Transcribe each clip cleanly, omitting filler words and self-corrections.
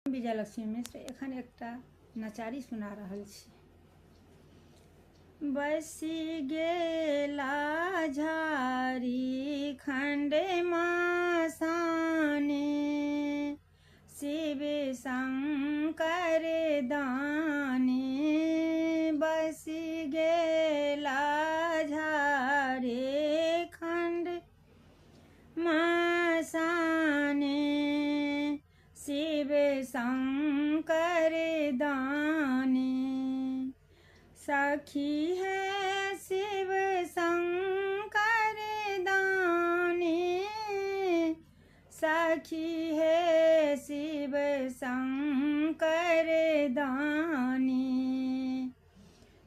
विजयलक्ष्मी मिश्र एखन एकटा नचारी सुना रहल छी। बसि गेला झारी खंड मासाने, शिव शंकर दाने। बसि गेला झारे खंड मासाने, शिव शंकर दाने। सखी है शिव शंकर दाने, सखी है शिव शंकर दाने।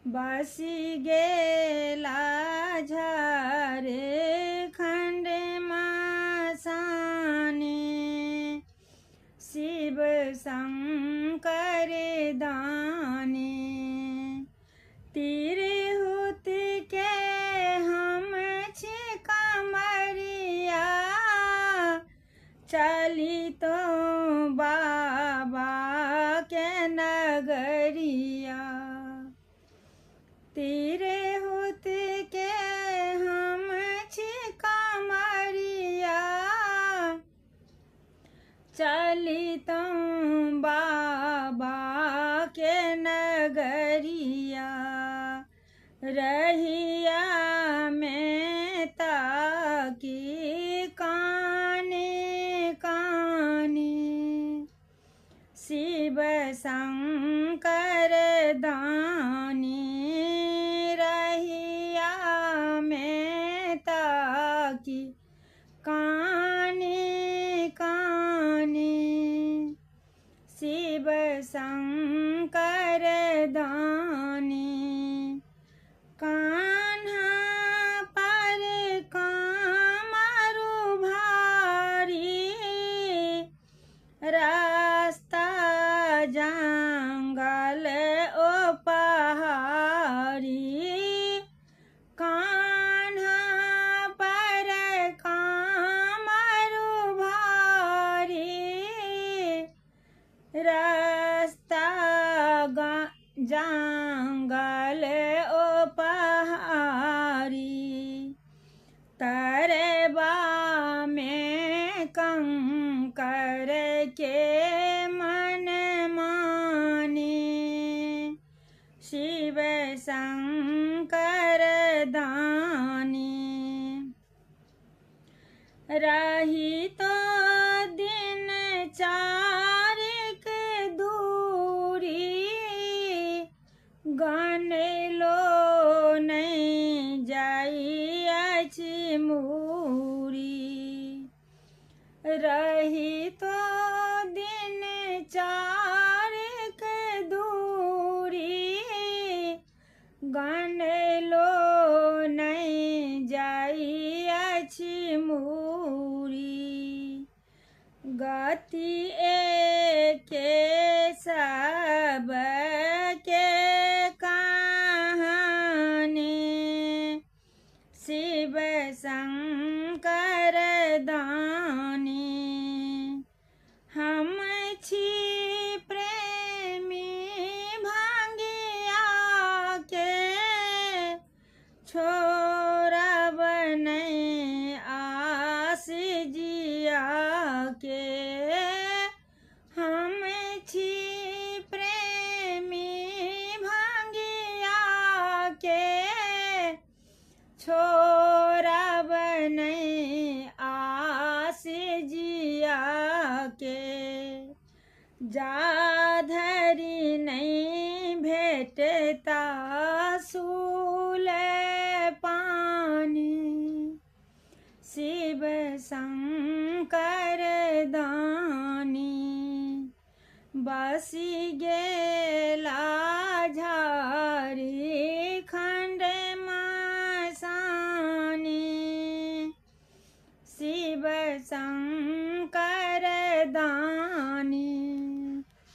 बसि गेला झारे खंड मासाने, शिव शंकर दाने। तिरहुत के हम छी कमरिया, चली तो बाबा के नगरिया। तिरहुत के हम छी कमरिया, चली तो बाबा के नगरिया। रहिया में ताकी काने काने, शिव शंकर दानी। रहिया में ताकी काने काने, शिव शंकर दानी। कान्हा पर कामरु भारी, रास्ता जंगल ओ पहाड़ी। कान्हा पर कामरु भारी, रास्ता जंगल ओ पहाड़ी। तरबा में कंकर के मन माने, शिव शंकर दानी। रही तो दिन चारिक दूरी, गन लो नहीं जाई अछि मूरी। रही तो दिन चारिक दूरी, गन लो नहीं जाई अछि मूरी। गति एके सब के कहानी, शिव शंकर दानी। हम छी प्रेमी भांगिया के, छोड़ब नहीं आस जिया के। हम छी प्रेमी भांगिया के, छोड़ब नहीं आस जिया के। जा धरि नहीं भेटता सूल पानी, शिव शंकर दानी। बसि गेला झारी खंड मासानी, शिव शंकर